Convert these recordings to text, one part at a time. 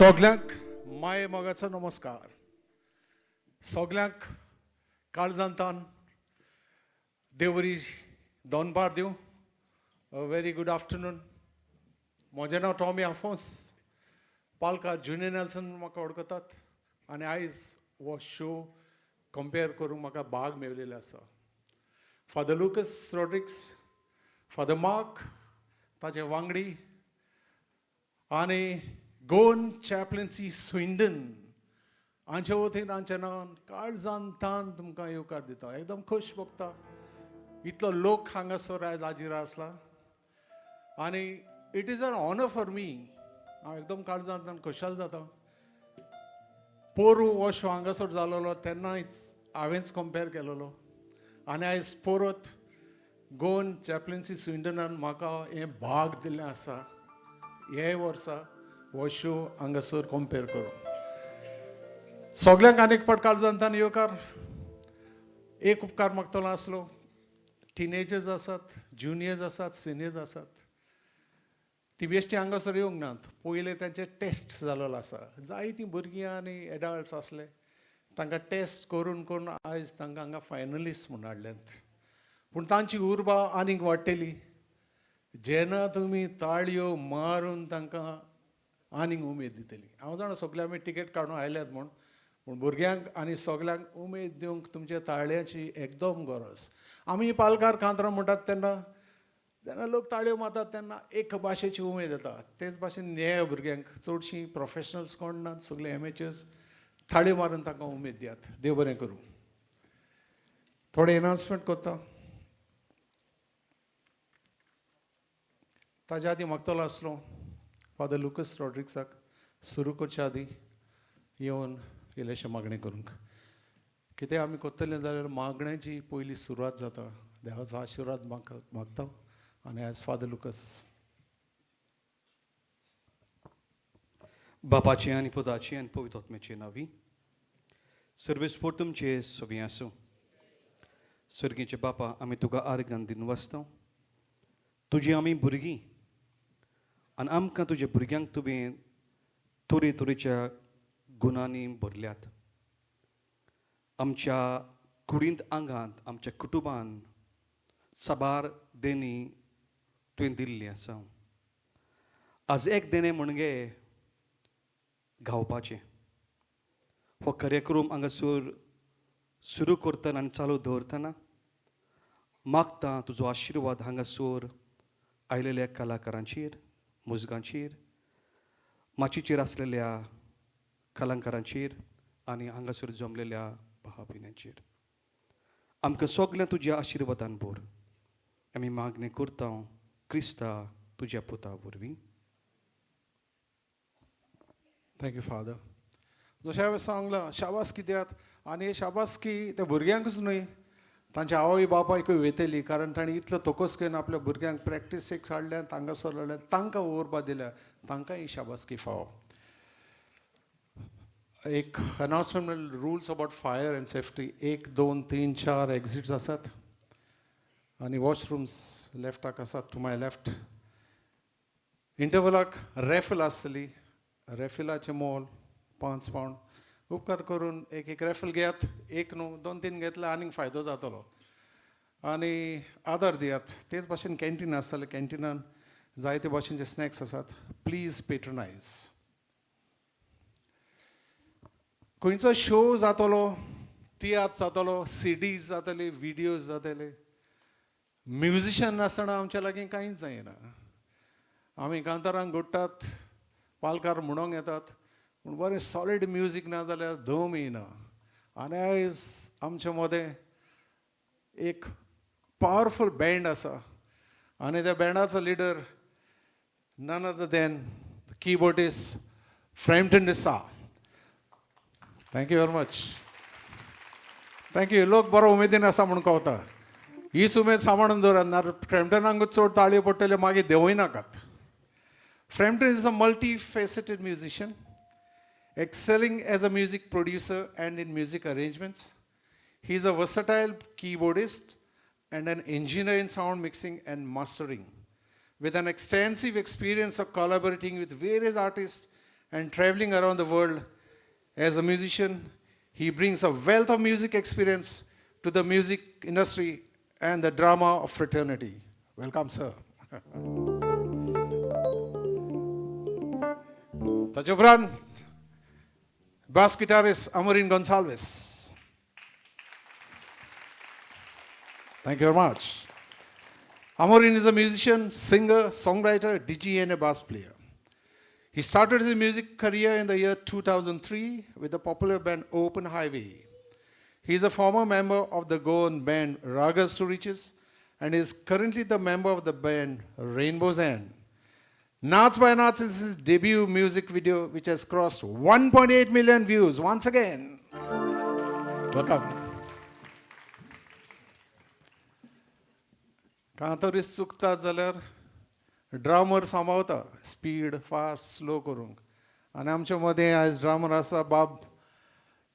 सगल्यांक माये मोगाचो नमस्कार. सगल्यांक काळजांतान देवरी दोनपार दिवं. Very good afternoon. म्हजें नांव टॉमी आफोन्स, पालकार ज्युनियर नेल्सन म्हाका वळखतात आनी आयज हो शो कंपेर करूंक म्हाका भाग मेळिल्लो आसा. Father Lucas Rodrigues, father Mark, ताचे वांगडी आनी गोवन चॅपलन्सी स्विंडन हांचे वतीन हांच्या नांवान काळजान तान तुमकां येवकार दिता. एकदम खोश भोगता इतलो लोक हांगासर आयज हाजीर आसला आनी it is an honour for me. हांव एकदम काळजान खोशाल जाता. पोरू हो शो हांगासर जालोलो तेन्नाच हांवेंच कंपेर केलेलो आनी आयज परत गोवन चॅपलन्सी स्विंडनान म्हाका हें भाग दिल्लें आसा हे वर्सा हो शो हांगासर कंपेर करूं. सगल्यांक आनी एक फावट काळजांतान येवकार. एक उपकार मागतलो आसलो, टिनेजर्स आसात, ज्युनियर्स आसात, सिनियर्स आसात, ती बेश्टी हांगासर येवंक नात. पयले तांचे टेस्ट जालोलो आसा. जायतीं भुरगीं आनी एडल्ट्स आसले, तांकां टेस्ट करून करून आयज तांकां हांगा फायनलिस्ट म्हूण हाडल्यात. पूण तांची उर्बा आनीक वाडटली जेन्ना तुमी ताळयो मारून तांकां आनीक उमेद दितली. हांव जाणा सगळे आमी टिकेट काडून आयल्यात म्हूण, पूण भुरग्यांक आनी सगल्यांक उमेद दिवंक तुमच्या ताळयांची एकदम गरज. आमी पालकार कांतरां म्हणटात तेन्ना जेन्ना लोक ताळयो मारतात तेन्ना एक भाशेची उमेद येता. तेच भाशेन न्याय भुरग्यांक, चडशीं प्रोफेशनल्स कोण नात, सगळे एमेचर्स, ताळयो मारून तांकां उमेद दियात. देव बरें करूं. थोडें एनावन्समेंट करता. ताज्या आदीं मागतलो आसलो फादर लुकस रॉड्रिक्साक सुरू करच्या आदीं येवन इल्लेशें मागणें करूंक. कितें आमी करतलें जाल्यार मागण्याची पयली सुरवात जाता. देवाचो आशिर्वाद मागता आनी आयज फादर लुकस. बापाचे आनी पुताचे आनी पवित्र आत्म्याचे नांवी सर्वेस्पर तुमचे सवी आसूं. सर्गीचे बापा, आमी तुका आर्गान दिवन वाचता. तुजी आमी भुरगीं आनी आमकां तुज्या भुरग्यांक तुवें तरे तरेच्या गुणांनी भरल्यात. आमच्या कुडींत आंगांत, आमच्या कुटुंबान साबार देणी तुवें दिल्ली आसा. आज एक देणें म्हणजे गावपाचें. हो कार्यक्रम हांगासर सुरू करतना आनी चालू दवरतना मागता तुजो आशिर्वाद हांगासर आयलेल्या कलाकारांचेर, मुजगांचेर, माचीचेर आसलेल्या कलाकारांचेर आनी हांगासर जमलेल्या भाव भयणांचेर. आमकां सगळ्यां तुज्या आशिर्वादान भर. आमी मागणें करता क्रिस्ता तुज्या पुता वरवीं. Thank you father. जशें हांवें सांगलां, शाबासकी दियात. आनी शाबासकी त्या भुरग्यांकूच न्हय, तांच्या आवय बापायकूय वेतली, कारण तांणी इतलो तोकोस करून आपल्या भुरग्यांक प्रॅक्टिसेक हाडल्यात, हांगासर हाडल्यात, तांकां उर्बा दिल्या, तांकां ही शाबासकी फावो. एक announcement, rules about fire and safety. 1 2 3 4 exits आसात आनी वॉशरूम्स लेफ्टाक आसात, टू my left. इंटरवलाक रेफल आसतली. रेफिलाचें मोल 5 पावंड. उपकार करून एक एक रेफल घेयात, एक न्हू 2 3 घेतल्यार आनीक फायदो जातलो. आनी आदार दियात. तेच भाशेन कॅन्टीन आसतलें, कॅन्टिनान जायते भाशेनचे स्नॅक्स आसात. Please patronise. खंयचो शो जातलो, तियात्र जातलो, सिडीज जातले, विडियोज जातले, म्युजिशन नासतना आमच्या लागीं कांयच जायना. आमी कांतारांक घडटात, पालकार म्हणोंक येतात, पूण बरें सॉलीड म्युजीक ना जाल्यार दम येयना. आनी आयज आमच्या मदें एक पावरफूल बँड आसा आनी त्या बँडाचो leader none other than the keyboardist Frampton D'Sa. Thank you very much. Thank you. लोक बरो उमेदीन आसा म्हूण कवता. हीच उमेद सांबाळून दवरात, ना फ्रॅम्पटनाकूच चड ताळयो पडटल्यो, मागीर देंवय नाकात. Frampton is a multi-faceted musician, excelling as a music producer and in music arrangements. He is a versatile keyboardist and an engineer in sound mixing and mastering, with an extensive experience of collaborating with various artists and traveling around the world as a musician. He brings a wealth of music experience to the music industry and the drama of fraternity. Welcome, sir. ताचे उपरांत bass guitarist Amorin Gonsalves. Thank you very much. Amorin is a musician, singer, songwriter, DJ, and a bass player. He started his music career in the year 2003 with the popular band Open Highway. He is a former member of the Goan band Ragas to Riches and is currently the member of the band Rainbow's End. Naats by Naats is his debut music video, which has crossed 1.8 million views once again. Welcome. कांय चुकता जाल्यार drummer सांबाळता speed fast slow करूंक. आनी आमच्या मदें आयज drummer आसा बाब,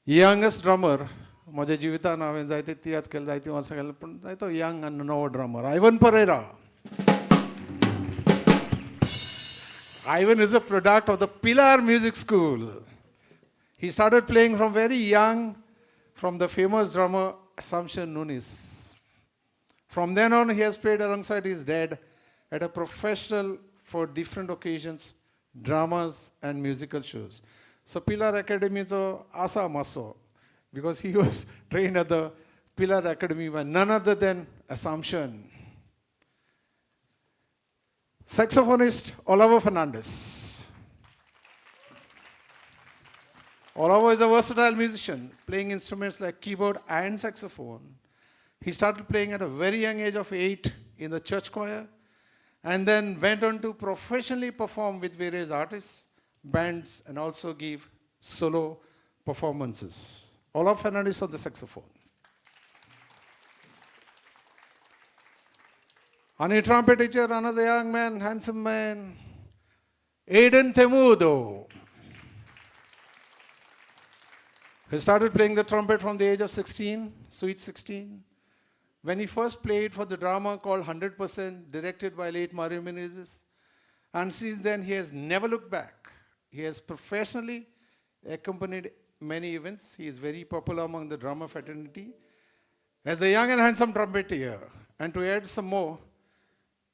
यंगस्ट ड्रमर. म्हज्या जिवितान हांवें जायते तियात्र केले, जायतीं वर्सां केलें, पूण जायतो यंग आनी नवो drummer Ivan Pereira. Ivan is a product of the Pilar Music School. He started playing from very young from the famous drummer Assumption Nunes. From then on, he has played alongside his dad at a professional for different occasions, dramas and musical shows. So Pilar Academy is asa maso, because he was trained at the Pilar Academy by none other than Assumption. Saxophonist Olavo Fernandez. Olavo is a versatile musician, playing instruments like keyboard and saxophone. He started playing at a very young age of 8 in the church choir, and then went on to professionally perform with various artists, bands, and also give solo performances. Olavo Fernandez on the saxophone. And trumpet teacher, another young man, handsome man, Aiden Temudo. He started playing the trumpet from the age of 16, sweet 16. When he first played for the drama called 100%, directed by late Mario Menezes. And since then, he has never looked back. He has professionally accompanied many events. He is very popular among the drama fraternity as a young and handsome trumpeter. And to add some more,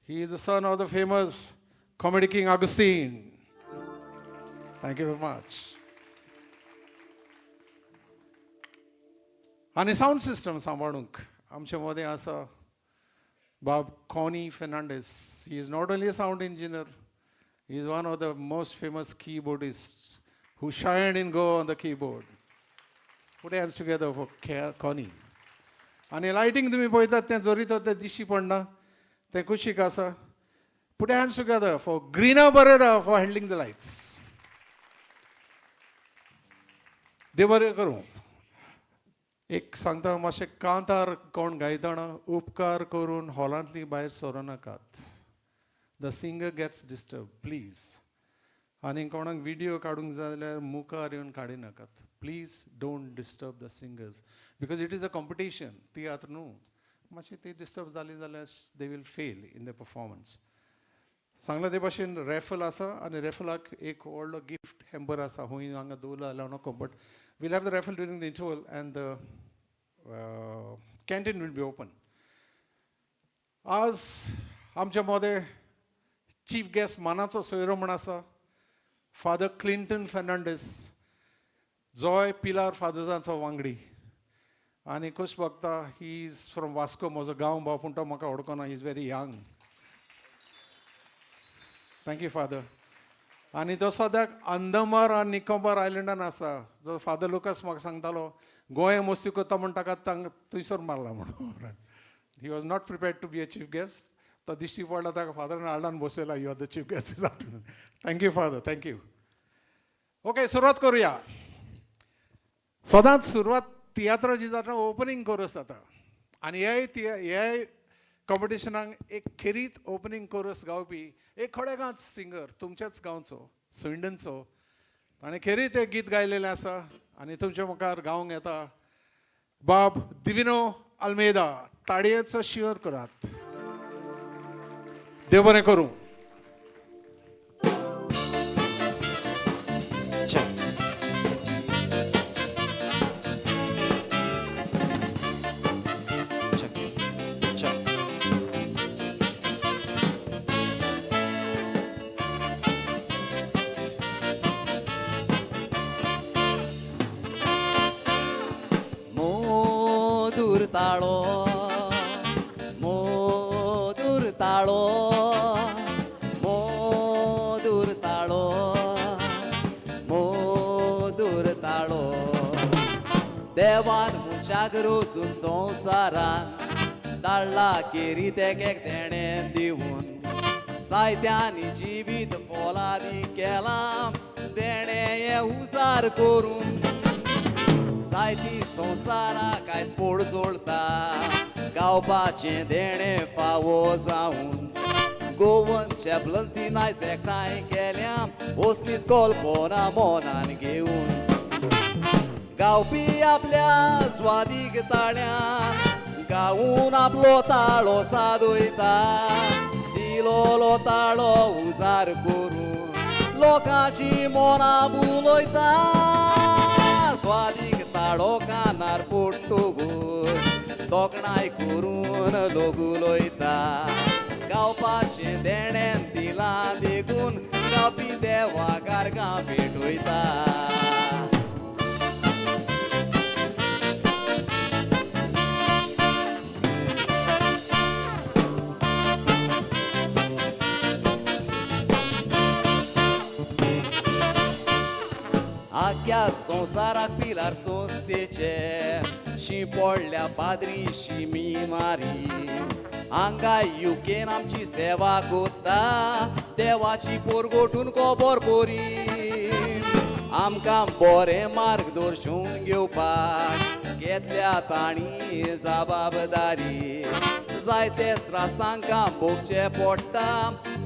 he is the son of the famous comedy king Augustine. Thank you very much. आनी sound system सांबाळूंक आमचे मदें आसा बाब Connie Fernandes. He is not only a sound engineer, he is one of the most famous keyboardist who shined in Goa on the keyboard. Put hands together for Connie. आनी lighting तुमी पळयतात तें जरी तर तें दिश्टी पडना, तें कुशीक आसा. Put hands together for Greena Barrera for handling the lights. देव बरें करूं. एक सांगता, मातशें कांतार कोण गायतना उपकार करून हॉलांतली भायर सरूं नाकात. The singer gets disturb, please. आनी कोणाक विडियो काडूंक जाय जाल्यार मुखार येवन काडी नाकात. Please don't disturb the singers, because it is a competition, तियात्र न्हू. मातशें ती डिस्टर्ब जाली जाल्यार they will fail in the performance. सांगलां ते भाशेन रेफल आसा आनी रेफलाक एक व्हडलो गिफ्ट हॅम्पर आसा. हुंय हांगा दवरला जाल्यार नको, but we'll have the raffle during the interval and the canteen will be open. आज आमच्या मदें चीफ गेस्ट मानाचो सोयरो म्हण आसा फादर क्लिंटन फेर्नांडीस, जोय पिलार फादर्सांचो वांगडी आनी खोस भोगता. He is from Vasco, म्हजो गांव भाव, पूण तो म्हाका वळखना. He is very young. Thank you, Father. आनी तो सद्याक अंदमार आनी निकोबार आयलंडान आसा. जो फादर लुकास म्हाका सांगतालो, गोंय मस्ती करता म्हूण ताका थंयसर मारला म्हणून. He was not prepared to be a chief guest. तो दिश्टी पडला ताका फादरान हाडला बसयला, you are the chief guest this afternoon. Thank you, Father, thank you. Okay, सुरवात करुया. सदांच सुरवात तियात्राची जाता ओपनींग कोरस जाता आनी ह्याय कॉम्पिटिशनाक एक खेरीत ओपनींग कोरस गावपी एक खडेगांच सिंगर, तुमच्याच गांवचो, सुंडनचो, ताणें खेरीत एक गीत गायलेलें आसा आनी तुमच्या मुखार गावंक येता बाब दिविनो आल्मेदा. ताळयेचो शिंवर करात. देव बरें करूं. ताळो, मोदूर ताळो, मोदूर ताळो, मोदूर ताळो. देवान मनशाक रचून संवसारान धाडला केरीत एक एक देणें दिवन, जायत्यांनी जिवीत फोलादी केलां देणें हें उजार करून. जायती संवसाराक आयज पोड चोळटा गावपाचें देणें फावो जावन, गोवन चॅपलन्सी आयज एकठांय केल्या असलीच कल्पना मनान घेवन. गावपी आपल्या स्वादीक ताळ्यान गावून आपलो ताळो सादयता, दिलोलो ताळो उजार करून लोकांची मनां बुलयता. स्वादीक ताळो कानार पडटकूच तोखणाय करून लोक उलयता, गावपाचें देणें दिलां देखून गावपी देवाक आर्गां भेटयता. आख्या संवसाराक पिलार संस्थेचे शिंपडल्या पाद्री शिमी मारी, हांगा युकेन आमची सेवा कोत्ता देवाची पोरगोटून खबर बरी. आमकां बरें मार्गदर्शन घेवपाक घेतल्या तांणी जबाबदारी, जायते त्रास तांकां भोगचे पडटा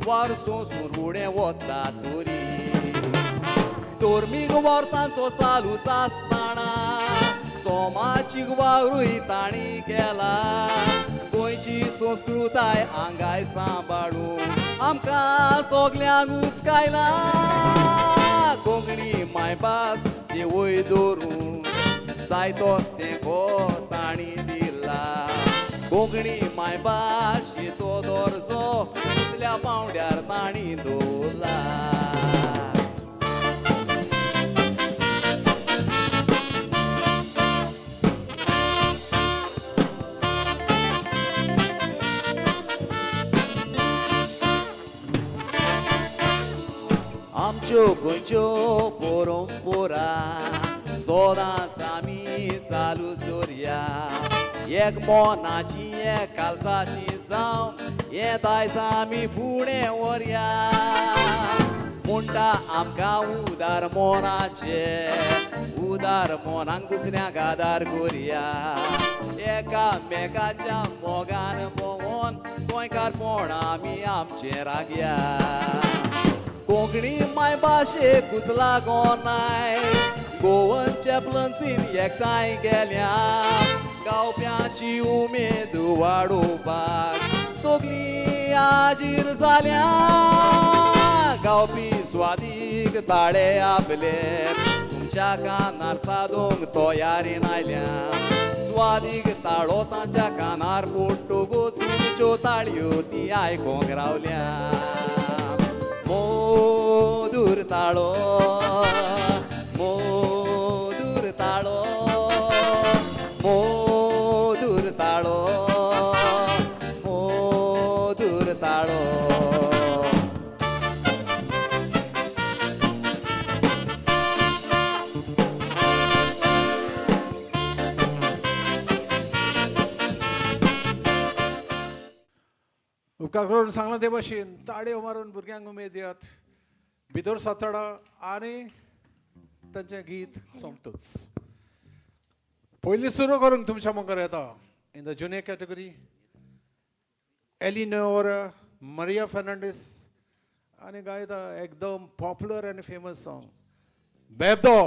वार सोंसून फुडें वता तरी. धर्मीक वर्तांचो चालूच आसतना सोमाचीक वावरूय तांणी केला, गोंयची संस्कृताय हांगाय सांबाळून आमकां सगल्यांक उस्कायला. कोंकणी मायभास देवय दवरून जायतोच तेंको तांणी दिला, कोंकणी मायभाशेचो दर्जो उंचल्या पांवड्यार तांणी दवरला. आमच्यो गोंयच्यो परंपरा सदांच आमी चालूच दवरया, एक मनाची एक कालसाची जावन हें दायज आमी फुडें व्हरया. म्हणटा आमकां उदार मनाचे, उदार मनाक दुसऱ्यांक आदार करया, एकामेकाच्या मोगान भोंवोन गोंयकारपण आमी आमचें राखया. कोंकणी मायभाशेकूच लागोन आयज गोवन चॅपलन्सीन एकठांय गेल्या, गावप्यांची उमेद वाडोवपाक सगलीं हाजीर जाल्या. गावपी स्वादीक ताळे आपले तुमच्या कानार सादूंक तयारीन आयल्या, स्वादीक ताळो तांच्या कानार पडटकूच तुमच्यो ताळयो ती आयकोंक रावल्या. मोदूर ताळो, मोदूर ताळो, मोदूर ताळो, मोदूर ताळो. उपकार करून सांगलां ते भशेन ताळयो मारून भुरग्यांक उमेद दियात. भितर साताडा आनी तांचें गीत सोंपतूच. पयलीं सुरू करूंक तुमच्या मुखार येता in the junior category Eleanor Maria Fernandes आनी गायता एकदम पॉप्युलर आनी फेमस सॉंग बेबदो.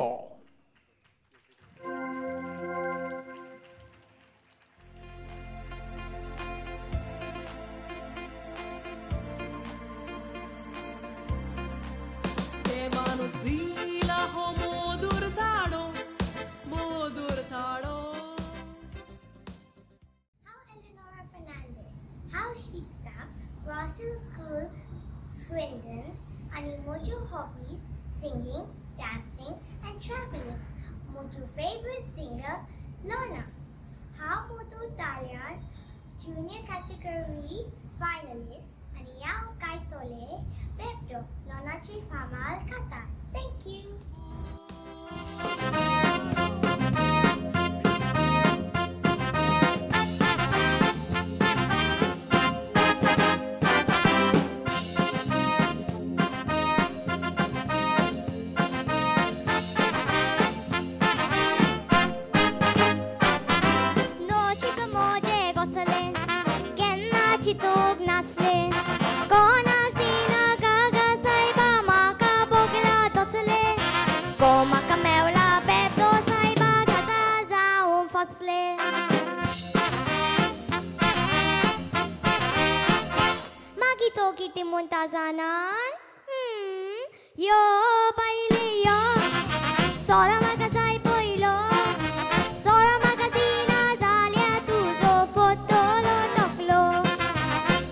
Rossell School, Swindon, and mojo hobbies, singing, dancing, and traveling. Mojo favorite singer, Lorna. हांव मोदू ताळ्यान ज्युनियर कॅटेगरी फायनलिस्ट आनी हांव गायतोले बेबदो लोनाची फामाद कांतार. Thank you. नशीब म्हजें गोसलें केन्ना चिंतूंक नासलें कोणाक दिना गागा सायबा म्हाका भोगला दसलें को म्हाका मेवला बेबदो सायबा गाजा जावन फसलें. मागीर तो कितें म्हणटा जाणा, यो बायले यो, सोरो म्हाका जाय पयलो, सोरो म्हाका दिना जाल्यार तुजो फोटोलो तकलो.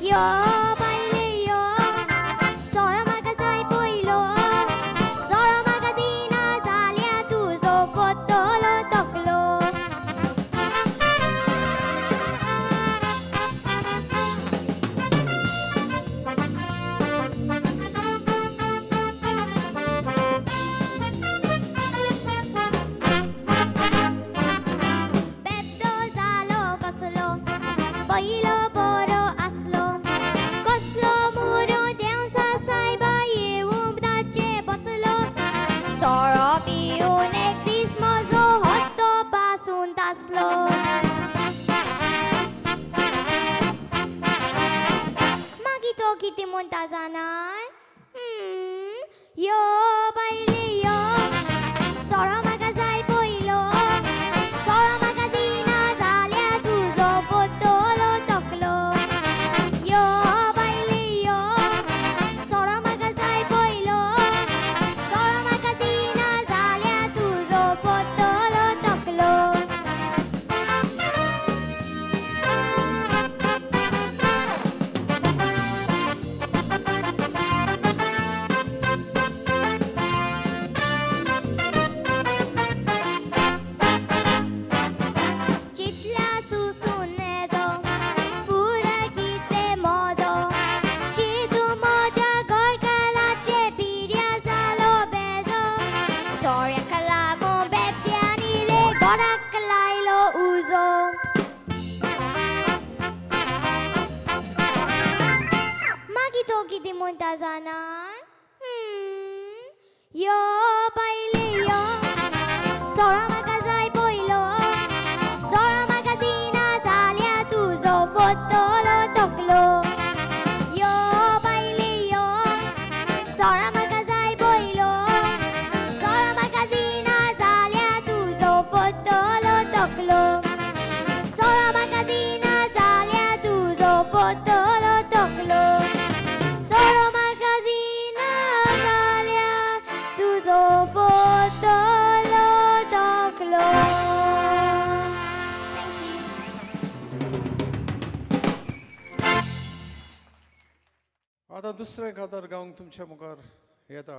यो बायले यो, सोरो म्हाका जाय पयलो, सोरो म्हाका दिना जाल्यार तुजो फोटोलो तकलो. बेबदो जालो कसलो पयलो बरो आसलो, कसलो मोरो देंवचा सायबा येवंक ताचे बसलो, सोरो पिवन एक दीस म्हजो हत्तो पासून तासलो. मागीर तो कितें म्हणटा जाणा, यो बायले यो, सोरो म्हाका जाय पयलो, सोरो म्हाका दिना जाल्यार तुजो फोटोलो तकलो. यो बायले यो, सोरो म्हाका जाय पयलो, सोरो म्हाका दिना जाल्यार तुजो फोटोलो तकलो. चितला सुसून येजो फुडें कितें म्हजो, चिंतू म्हज्या गोंयकाराचे पिड्यार जालो बेजो, सोऱ्याक लागून बेबद्यांनी रे घराक लायलो उजो. मागीर तो कितें म्हणटा जाणा, यो बायले यो, सोरो म्हाका जाय पयलो, सोरो म्हाका दिना जाल्यार तुजो फोटोलो तकलो. यो बायले यो, सोरो म्हाका जाय पयलो, सोरो म्हाका दिना जाल्यार तुजो फोटोलो तकलो, सोरो म्हाका दिना जाल्यार तुजो फोटोलो तकलो, सोरो म्हाका दिना जाल्यार तुजो फोटोलो तकलो. आतां दुसरें कांतार गावंक तुमच्या मुखार येता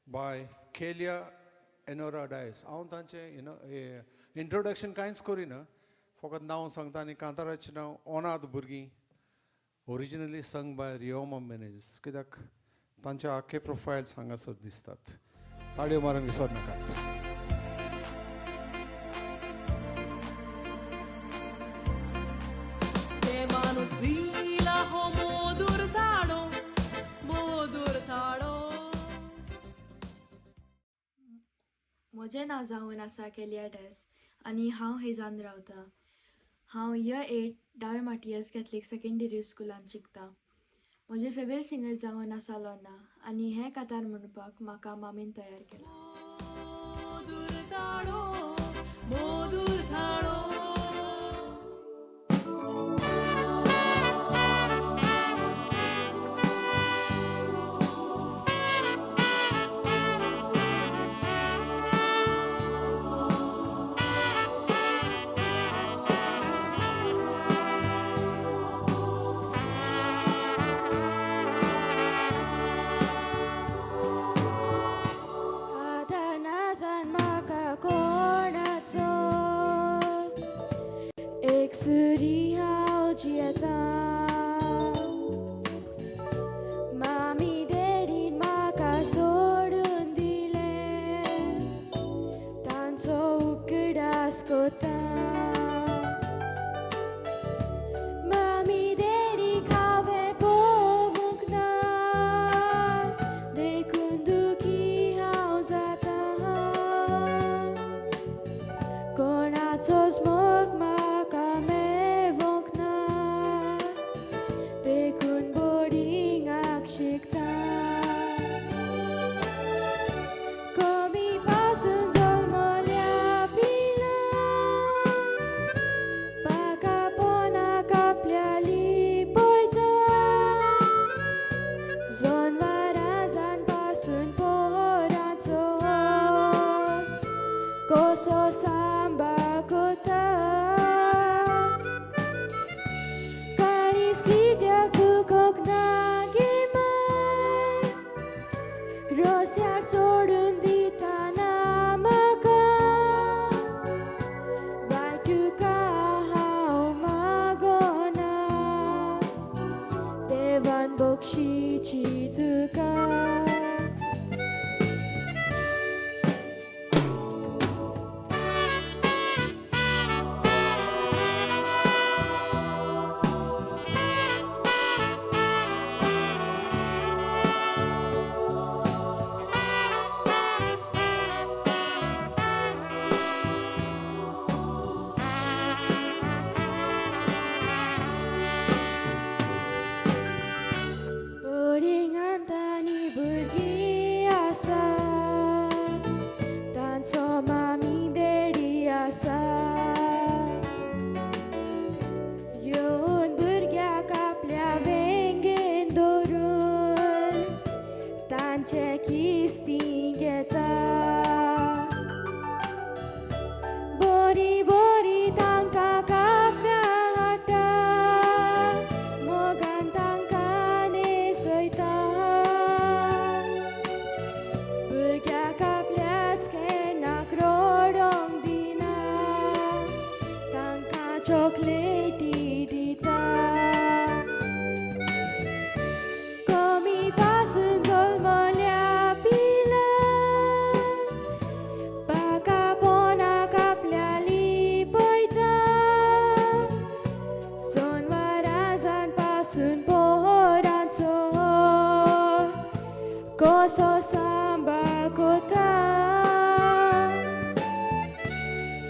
बाय केलिया एनोरा डायस. हांव तांचें इंट्रोडक्शन कांयच करिना, फकत नांव सांगता आनी कांताराचें नांव ओनाद भुरगीं, ओरिजिनली संग बाय रियोमा मेनेजीस, कित्याक तांचे आख्खे प्रोफायल्स हांगासर दिसतात. ताळयो मारून विसर नाकात. म्हजें नांव जावन आसा केलिया डायस आनी हांव हेजान रावता. हांव इयर 8 डावे माटियस कॅथलीक सेकेंडरी स्कुलान शिकता. म्हजें फेवरेट सिंगर जावन आसा लोना आनी हें कांतार म्हणपाक म्हाका मामीन तयार केलां. आतां नासान म्हाका कोणाचो भुरग्यांचे किस्ती घेता बरी बरी तांकां कापडां हाडटा मोगान तांकां न्हेसयता भुरग्याक आपल्याच केन्नाक रडोंक दिना तांकां चॉकलेटी दिता कमी पासून जल्मल्या पिला पाकापोनाक आपल्या लिपयता सोनवाराजान पासून पोरांचो कसो सांबाळ कोता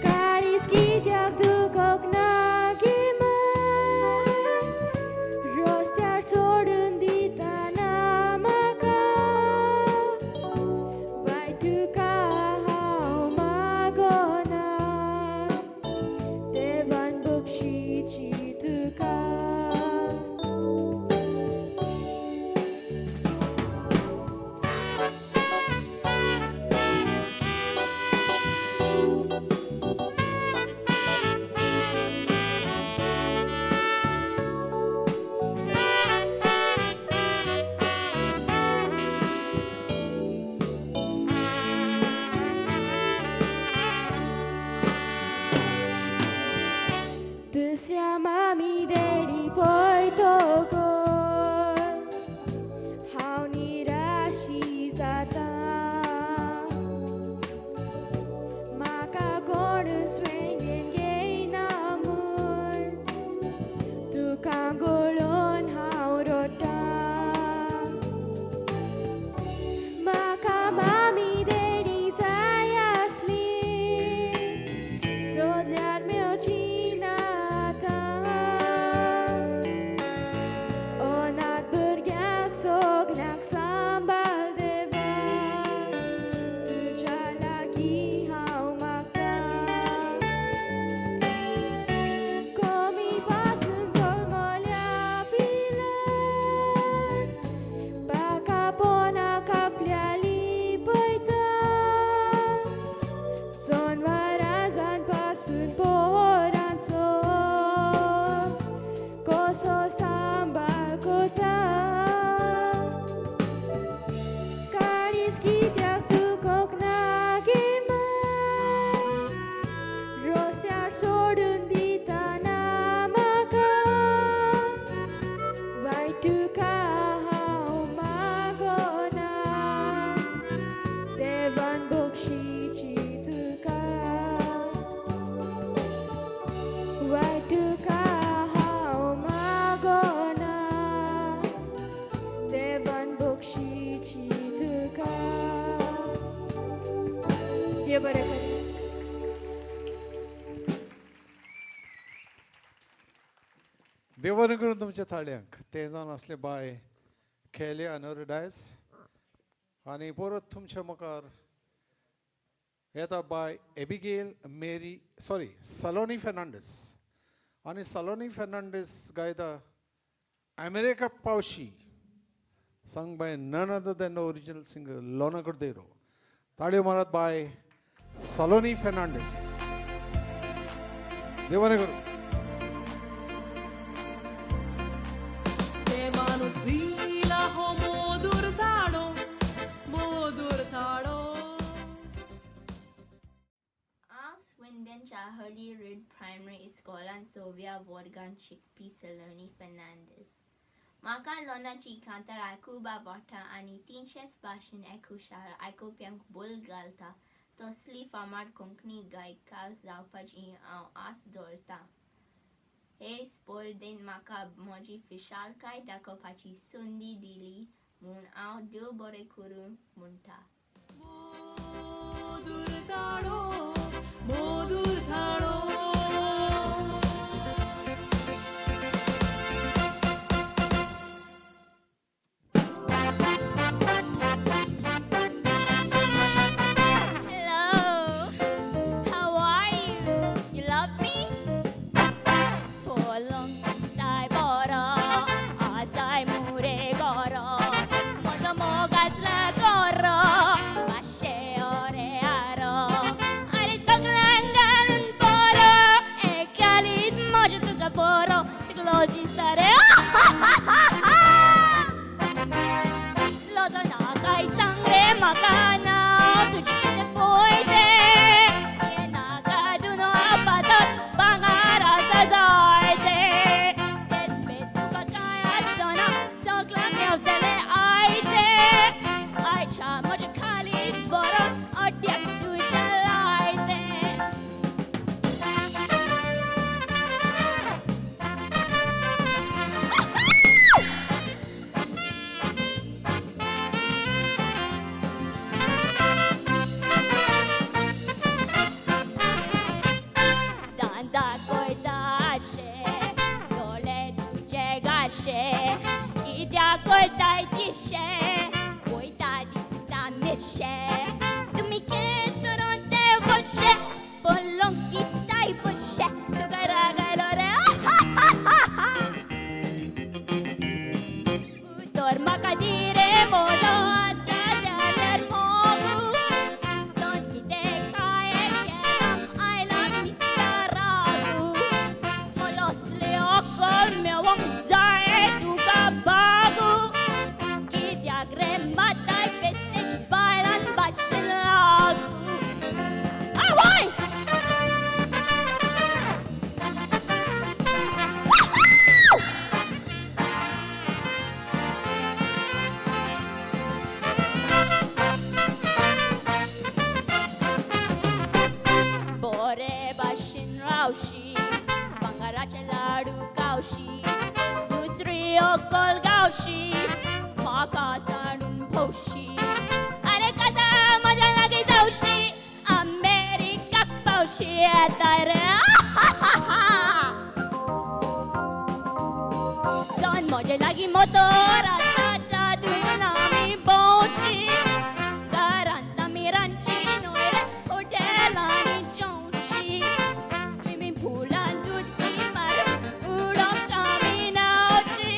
काळीज कित्याक दुखोंक ना गे माय रस्त्यार सोडून दिता ना म्हाका वायट तुका हांव मागना देवान बक्षिची तुका. दुसऱ्या मामी डॅडी पळयतकच हांव निराशी जाता म्हाका कोणूच वेंगेन घेयना म्हूण तुका गळोवन हांव रडटा म्हाका मामी डॅडी जाय आसली सोदल्यार मेवची ना आतां अनाथ भुरग्यांक सगल्यांक सांबाळ देवा तुज्या लागीं हांव मागता कमी पासून जल्मल्या पिलान पाकापोनाक आपल्या लिपयता सोनवाराजान पासून पोरांचो कसो सांबाळ कोता काळीज कित्याक दुखोंक ना गे माय रस्त्यार सोडून दिता ना म्हाका वायट तुका हांव मागना देवान बक्षिची तुका वायट तुका हांव मागना देवान बक्षिची तुका. देव बरें करूं. देव बरें करून तुमच्या थाळ्यांक. ते जावन आसले बाय खेले अनोरडायस आनी परत तुमच्या मुखार येता by Abigail Mary sorry Saloni Fernandes आनी सलोनी फेर्नांडीस गायता अमेरिका पावशी sung by none other than the original singer Lorna Cordeiro. ताळयो मारात बाय सलोनी फेर्नांडीस. देव बरें करूं. ते माणूस दिला हो मोदूर धाडो मोदूर धाडो. हांव स्विंडनच्या होली रूड प्रायमरी इस्कॉलान सव्या वर्गांत शिकपी सलोनी फेर्नांडीस. म्हाका लोनाची कांतारां खूब आवडटा आनी 300 भाशेन एकहुशार आयकुप्यांक भूल घालता तसली फामाद कोंकणी गायिका जावपाची हांव आस दवरतां. हे स्पर्धेन म्हाका म्हजी फिशालकाय दाखोवपाची संदी दिली म्हूण हांव देव बरें करूं म्हणटा. मोदूर धाडो मोदूर धाडो. Hello, how are you? You love me? Polong stai bora, asai mure gora, mojo mogas la. नाका नांव तुजें कितें पळयते हें नाका दुनो पातळ भांगर आसा जायते तेच बेस तुका कांय आसना सगळें मेवतलें आयते आयच्या म्हजें खाली बरो अड्ड्याक तुज्या लायते. दांदा कोयताशे डोळे तुजे गाशे कित्याक कोयताय तिशे कोयता दिसता मिरशे तुमी केतरून ते बशे पलोवंक दिसताय बशे तुका राग आयलो रे. उतर म्हाका दी रे म्हजो आतां जाल्यार मोगू दोन कितें काय केलां आयलां दिसता रागू मलोसले अकल मेवोंक जाय तुका बागू कित्याक रे माताय बेस्तेच बायलान भाशेन लागू. आवय. बरे भाशेन रावशी भांगराचे लाडू गावशी दुसरी अकल गावशी म्हाका सांडून भोवशी आरे कथा म्हज्या लागीं जावशी अमेरिकाक पावशी येता रे. दोन म्हजे लागीं मोतोर आसा तातूंत आमी भोंवची घरांत आमी रांदची न्हय रे हॉटेलांनी जेवची स्विमींग पुलांत उदकी मारून उडोवंक आमी न्हांवची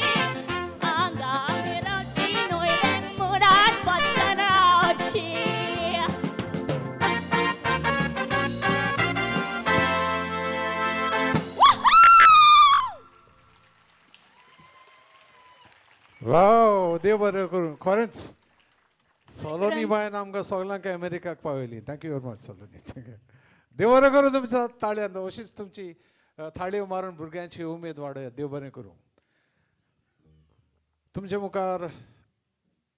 हांगा आमी रावची न्हय रे मुराक वचून रावची. वाव, देव बरें करूं. खरेंच सलोनी बायन आमकां सगल्यांक अमेरिकाक पावयली. Thank you very much Saloni. Thank you. देव बरें करूं तुमच्या ताळयान अशीच तुमची थाळयो मारून भुरग्यांची उमेद वाडयात. देव बरें करूं. तुमचे मुखार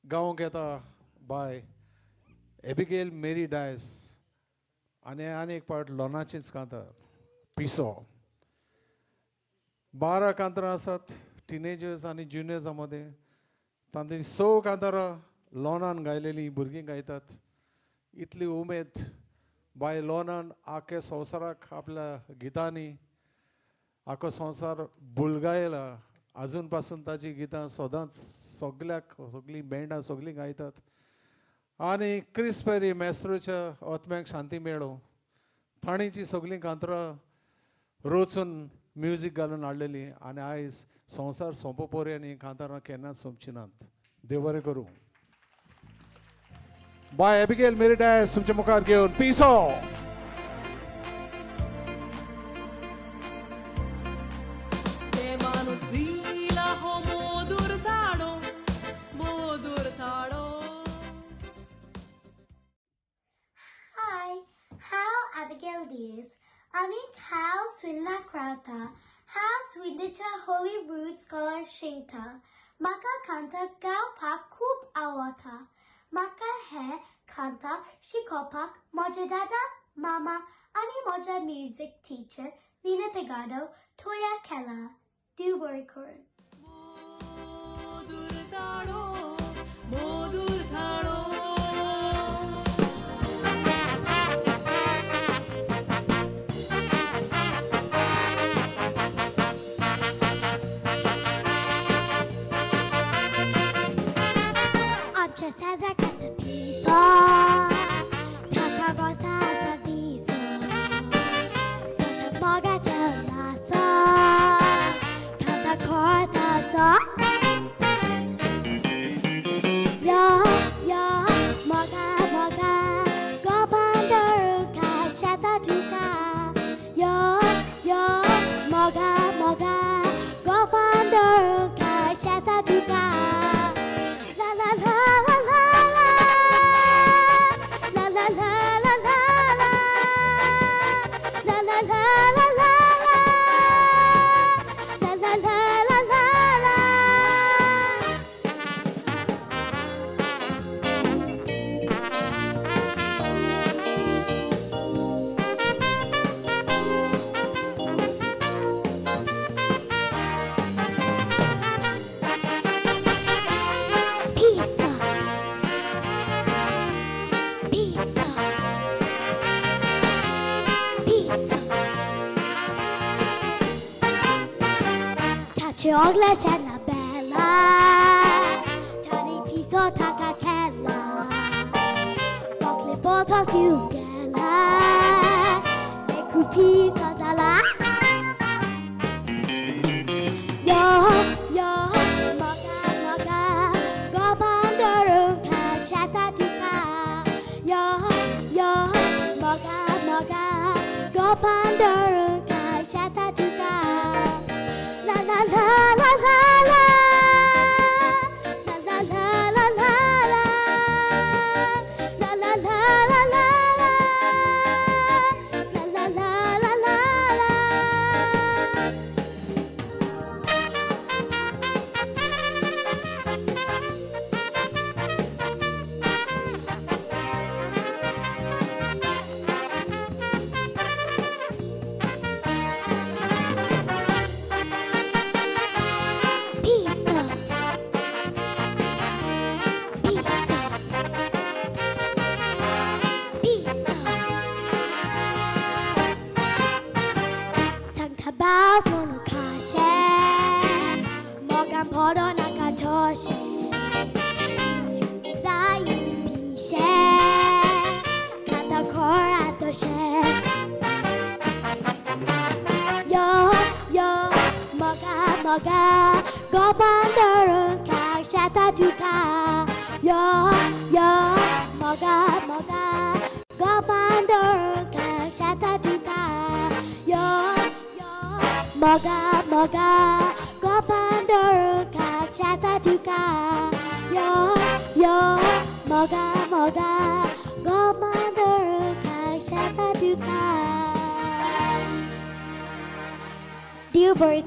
गावंक येता बाय एबिगेल मेरी डायस आनी आनी एक पावट लोनाचीच कांतार पिसो. 12 कांतरां आसात टिनेजर्स आनी ज्युनियर्सां मदें. तांची 6 कांतारां लोनान गायलेलीं भुरगीं गायतात. इतली उमेद बाय लोनान आख्या संवसाराक आपल्या गितांनी आखो संवसार बुलगायला. आजून पासून ताची गितां सदांच सगल्याक सगळीं बँडां सगळीं गायतात. आनी क्रिस पेरी मेस्त्रोच्या आत्म्याक शांती मेळो ताणीची सगळीं कांतरां रोचून म्युजीक घालून हाडलेली आनी आयज संवसार सोंपो पर्यंत ही कांतारां केन्नाच सोंपची नात. देव बरें करूं. बाय एबिगेल मेरी डायस तुमच्या मुखार घेवन पिसो. देवानुस दिला हो मधुर ताळो मधुर ताळो. Hi, हांव Abigail Dias. आनीक हांव स्विंडनाक रावता. हांव स्विंडच्या होली रूड स्कॉलार शिकता. म्हाका कांतार गावपाक खूब आवडटा. म्हाका हें कांतार शिकोवपाक म्हज्या दादा, मामा आनी म्हज्या म्युजीक टिचर विना पेगाडो तयार केला. देव बरें करूं. मधुर ताळो मधुर ताळो. आमच्या शेजाराक आसा पिसो, ताका रोसा आसा विसो, सदां मोगाचो लासो, कांतार करता असो. यो यो मोगा मोगा गोपान धरूंक शेतां तुका. यो यो मोगा मोगा गोपान धरूंक शेतां तुका. La la la la la la. Ogla bella, tani piso taka kella, bokle botos yugela, neku piso dala. Yo yo moga moga, gobandorung ka shata tuka. Yo yo moga moga, gobandorung ka shata tuka. La la la la la la, la la la la la, la la la la la, la la la la la la. Pizza. Pizza. Pizza. Sangtabas monokashe, Morgan podo nakatoshe, Zayin pishe, Katakora toshe. Yo yo moga moga, gobandorung ka shata tuka. Yo yo moga moga, gobandorung ka shata tuka. Yo yo moga moga, gobandorung ka shata tuka. Yo yo moga moga, gobandorung ka shata tuka. Dear Barry.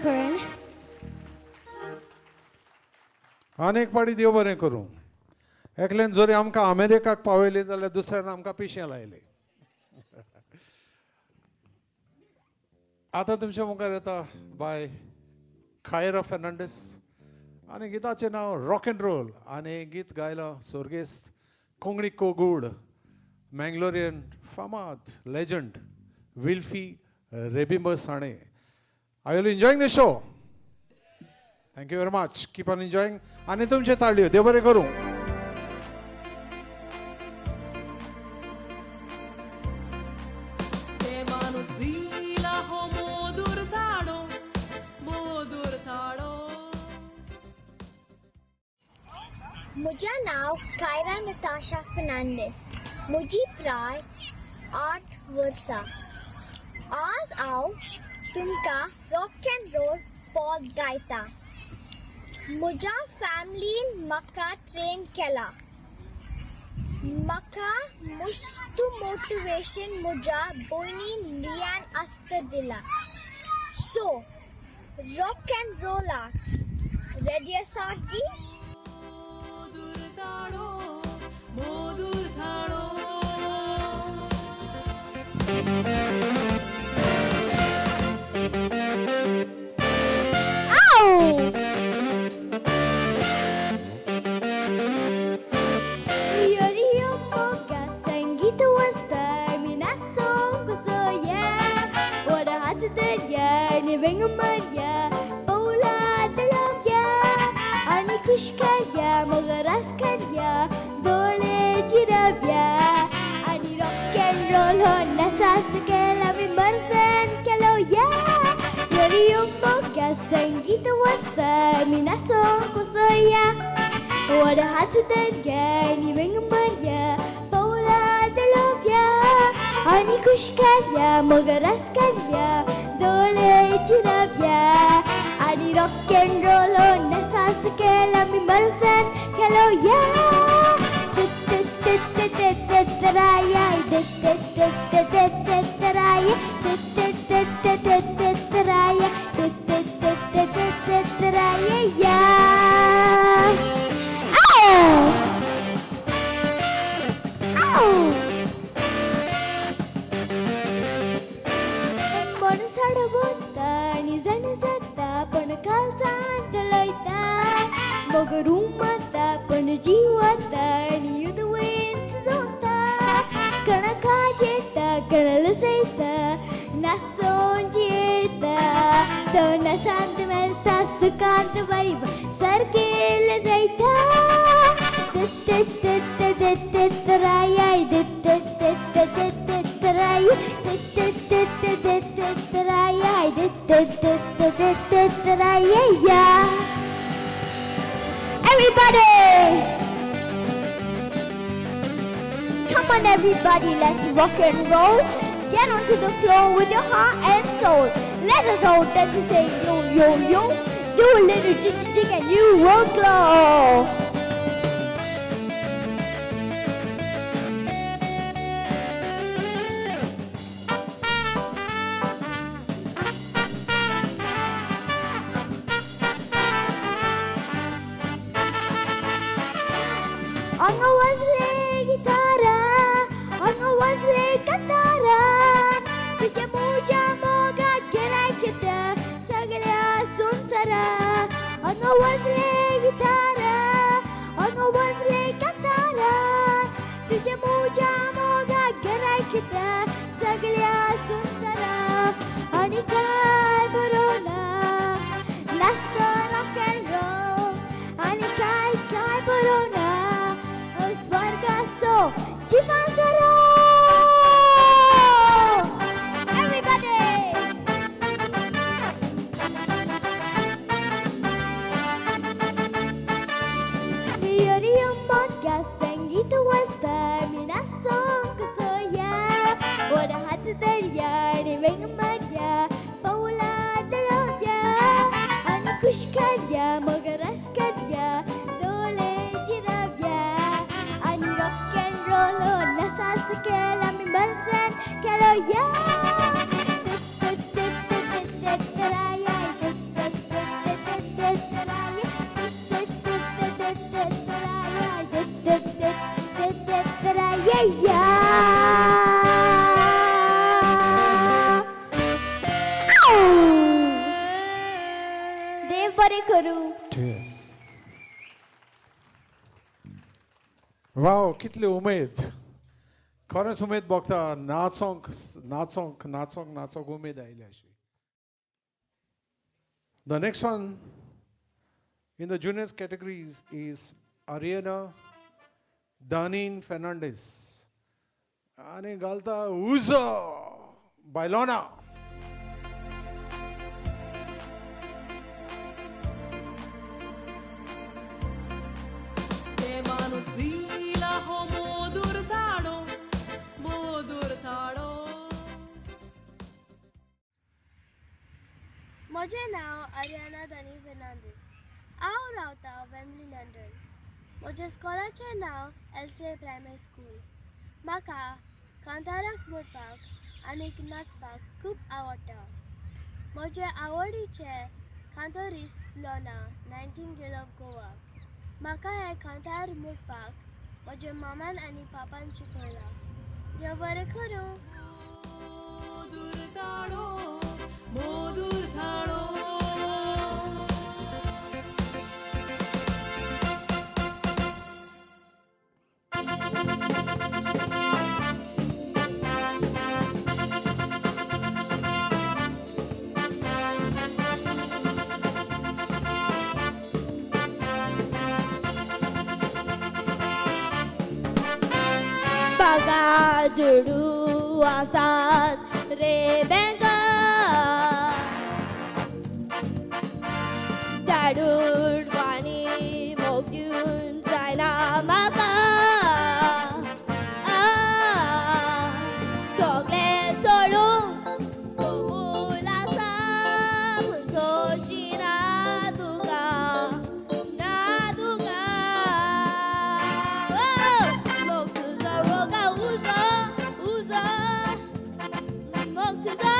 आनी एक पाटी देव बरें करूं. एकल्यान जरी आमकां अमेरिकाक पावयली जाल्यार दुसऱ्यान आमकां पिशें लायलें. आतां तुमच्या मुखार येता बाय खायरा फेर्नांडीस आनी गिताचें नांव रॉक एंड रोल आनी गीत गायलां स्वर्गेस्त कोंकणी कोगूड मँगलोरियन फामाद legend Wilfy Rebimbus Sane. I will enjoying the show. Thank you very much. Keep on enjoying. आनी तुमचे ताळयो देव बरें करूं. म्हजें नांव कायरा नताशा फर्नांडीस. म्हजी प्राय 8 वर्सां. आज हांव तुमकां रॉक एंड रोल पॉप गायता. म्हज्या फॅमिलीन म्हाका ट्रेन केला. म्हाका मस्त मोटिवेशन म्हज्या भयणीन लियान आसता दिला. सो रॉक एंड रोलाक रेडी आसा की? মধুর ধারো। Rock and roll कांत बरी सर्केल जायता. Everybody! Come on everybody, let's rock and roll. Get onto the floor with your heart and soul. Let us all dance and say yo yo yo. Do a little jig jig jig and you will glow. हांगा वाजले गिटारा, हांगा वाजले कातारा, तुज्या म्हज्या मोगाक गिरायक येता सगळ्या संवसारा. हांगा वाजले गिटारा, हांगा वाजले कातारा, तुज्या म्हज्या मोगाक गिरायक येता सगळ्या संवसारा. आनी काय बरोवना नाचतो रॉक अँड रोल, आनी काय काय बरोवना स्वर्गासो जिवांसरो. Everybody! मोगा संगीत वाजता मी नाचोंक सोया, वड हात धरया आनी वेंग मारया, पावलां दळोवया आनी खुश करया, मोग रस करया, दोळे जिरावया आनी रॉक अँड रोल नासा केला आमी मर्जान खेळोया. देव बरें करूं. वाव, कितली उमेद, खरेंच उमेद भोगता. नाचोंक नाचोंक नाचोंक नाचोंक उमेद आयली अशी. The next one in the juniors categories is Ariana Danin Fernandez आनी घालता उजो बायलोना. देवानुस दिला हो मोदूर धाडो, मोदूर धाडो. म्हजें नांव आरियाना दानी फेर्नांदीस. हांव रावता वेम्बली लंडन. म्हज्या स्कॉलाचें नांव एलसीए प्रायमरी स्कूल. म्हाका कांताराक म्हणपाक आनी नाचपाक खूब आवडटा. म्हजें आवडीचें कांतोरीस लोना नायटींगेल ऑफ गोवा. म्हाका हें कांतार म्हणपाक म्हज्या मामान आनी पापान शिकयलां. देव बरें करूं. मोदूर धाडो, मोदूर धाडो. म्हाका दुडू आसात रे बँका, धाडून वाणी मोग दिवन जायना म्हाका. सगळें सोडूंक कबूल आसा, पूण सोडची ना तुका, ना तुका. मोग तुजो मोगा उजो उजो, मोग तुजो.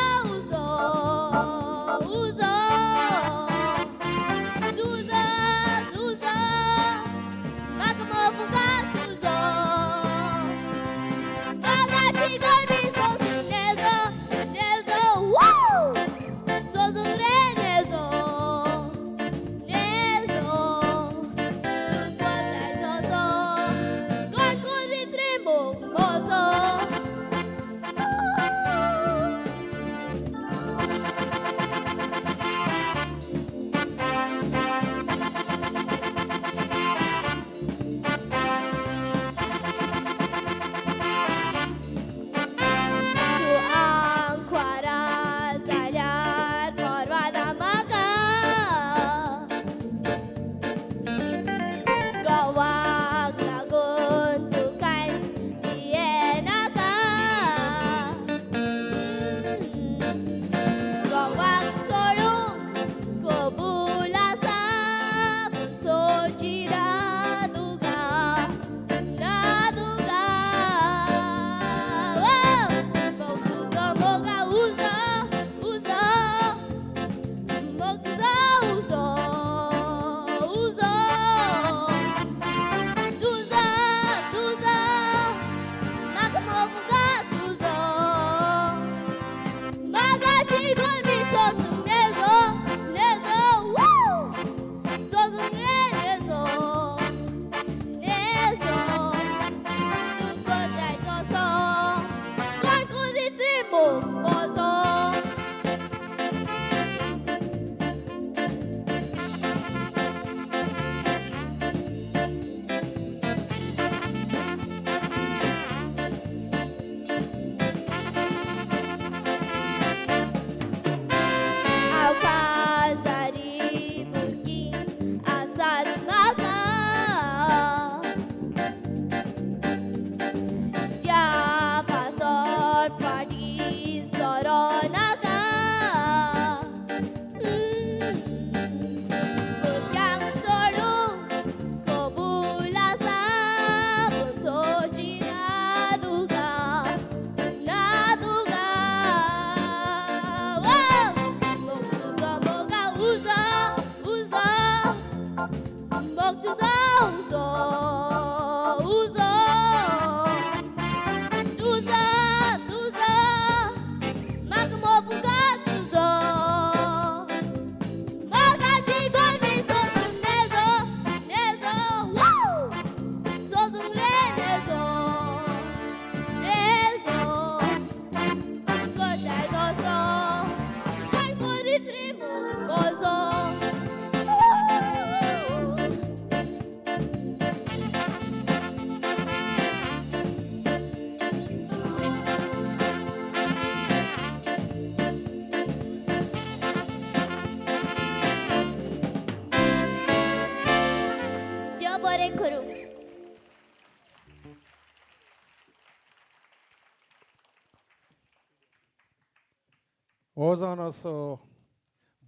हो जावन असो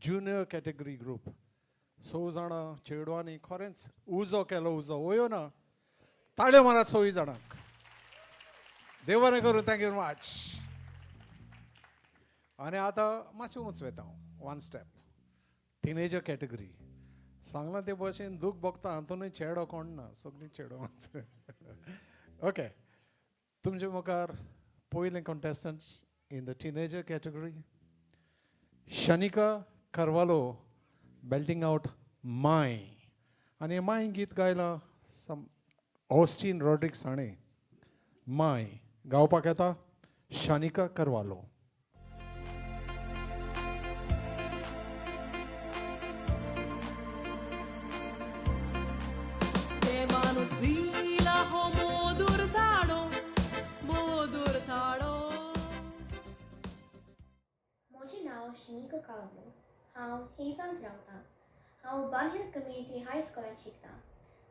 ज्युनियर कॅटेगरी ग्रूप. स जाणां चेडवांनी खरेंच उजो केलो, उजो वयो ना. ताळयो मारात सवूय जाणांक. देव बरें करूं. Thank you very much. आनी आतां मातशें उंच वेता हांव, वन स्टेप, टिनेजर कॅटेगरी. सांगलां ते भशेन दूख भोगता हातूनय चेडो कोण ना, सगळीं चेडो. ओके, तुमचे मुखार पयले contestants in the teenager category, Shanika Carvalho belting out माय. आनी माय गीत गायलां सम ऑस्टीन रॉड्रिक्स हाणें. माय गावपाक येता शनिका करवालो. देवानूच दिला हो मोदूर ताळो, मोदूर ताळो. म्हजें नांव शनिका कार्वलो. हांव हेजांत रावतां. हांव बालहिल कम्युनिटी हाय स्कुलांत शिकतां.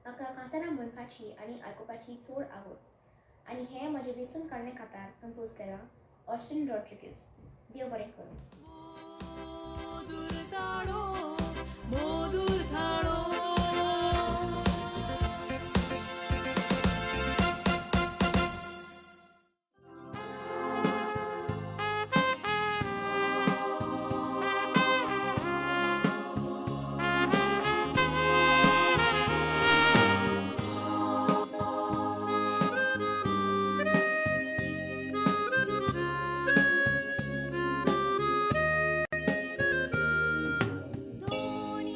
म्हाका कांतारां म्हणपाची आनी आयकुपाची चड आवड आनी हें म्हजें वेंचून काडणे कांतार कंपोज केलां ऑस्टीन रॉड्रिगीज. देव बरें करूं. मोदूर ताळो, मोदूर ताळो. दोन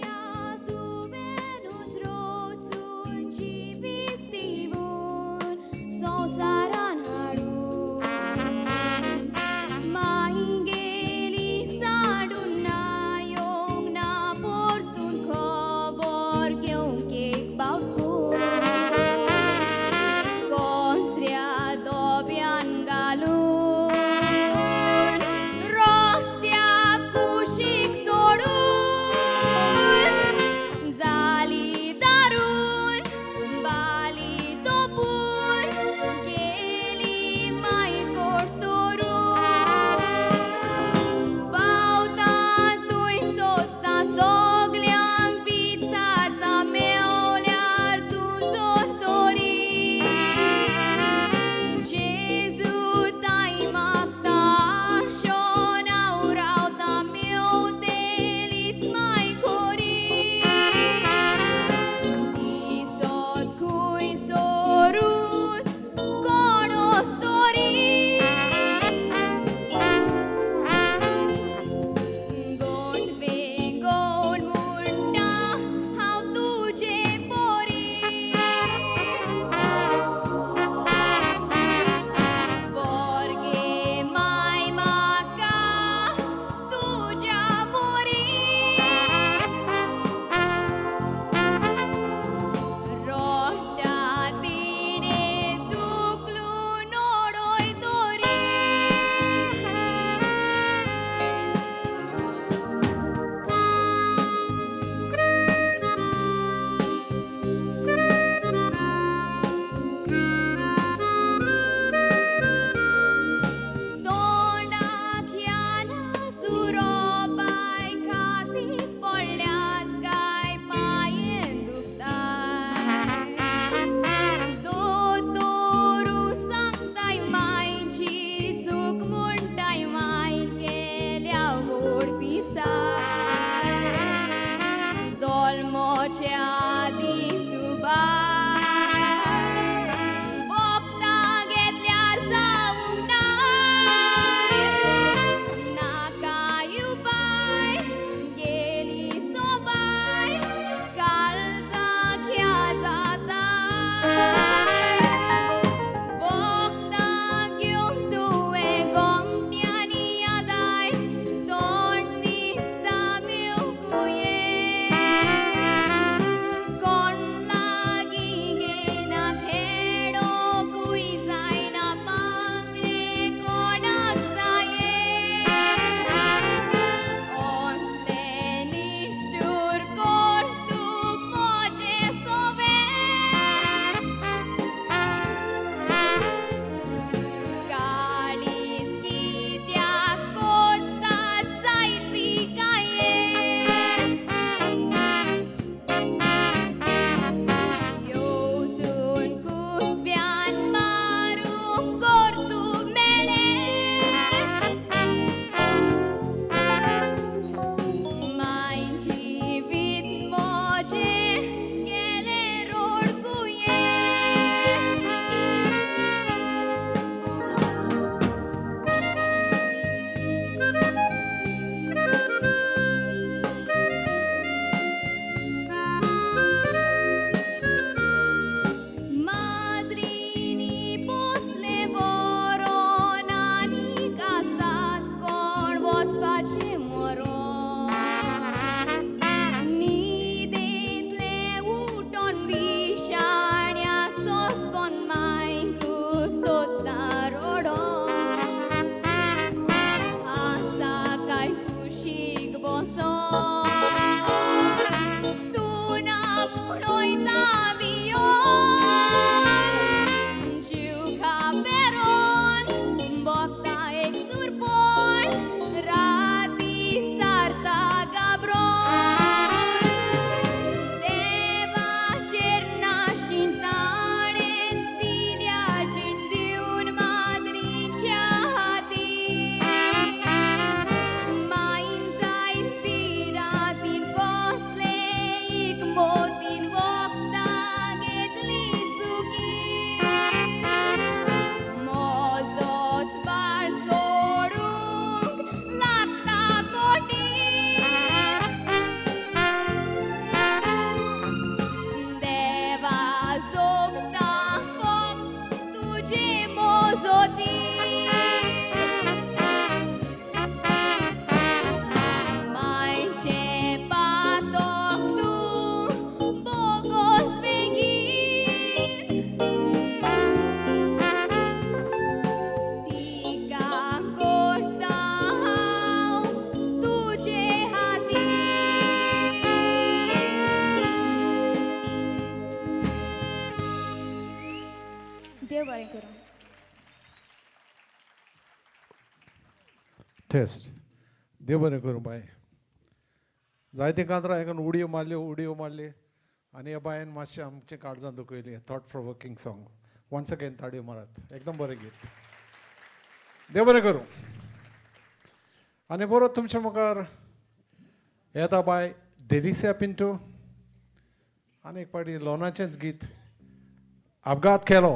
देव बरें करूं. टेस्ट. देव बरें करूं बाय. जायतीं कांतरां आयकून उडयो मारल्यो उडयो मारली आनी ह्या बायन मातशें आमचें काळजान दुखयली. Thought provoking song. Once again ताळयो मारात. एकदम बरें गीत. देव बरें करूं. आनी बरो तुमच्या मुखार येता बाय देलिसिया पिंटो आनी एक पाटी लोनाचेंच गीत अपघात केलो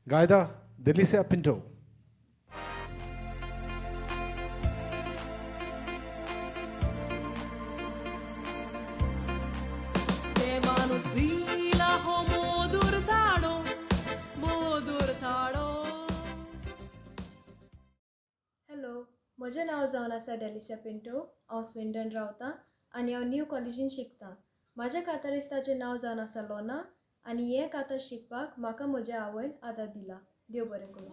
गायता देलिसिया पिंटो. हॅलो, म्हजें नांव जावन आसा डेलिसिया पिंटो. हांव स्विंडन रावतां आनी हांव न्यू कॉलेजीन शिकतां. म्हाज्या कातारिस्ताचें नांव जावन आसा लोना आनी हें कांतार शिकपाक म्हाका म्हज्या आवयन आदार दिला. देव बरें करूं.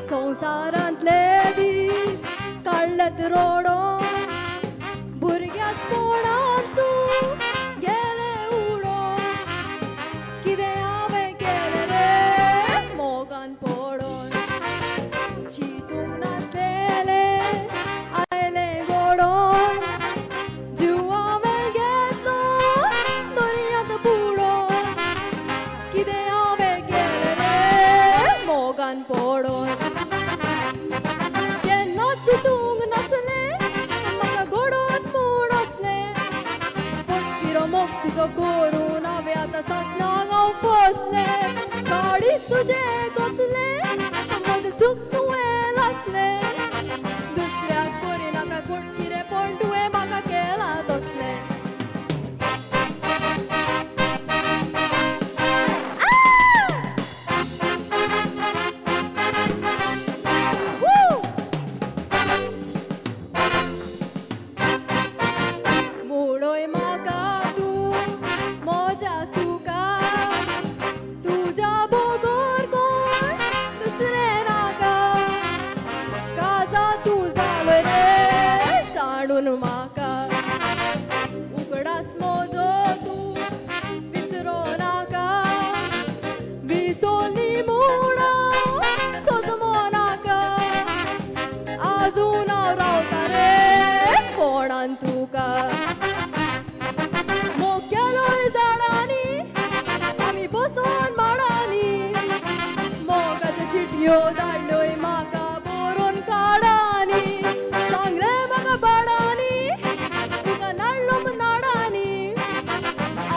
संवसारांतले दीस काडलेत रोडो भुरग्याच पोणार सू गेले उडो कितें हांवें केलें रे मोगान पडोन चिंतूंक नासलेलें आयलें गोडोन जीव हांवें घेतलो दर्यांत बुडोन कितें हांवें केलें रे मोगान पडोन चिंतूंक नासलें म्हाका गोडोन म्हूण आसलें फटकिरो मोग तुजो करून हांवें आतां सासणाक हांव फसलें काडीच तुजें कसलें म्हजें सूख तुवें लासलें दुसऱ्याक करिनाका फटकिरेपण तुवें म्हाका केलां तसलें. धाडल्योय म्हाका बरोवन काडानी सांगलें म्हाका बाडानी तुका नाडलो म्हूण नाडानी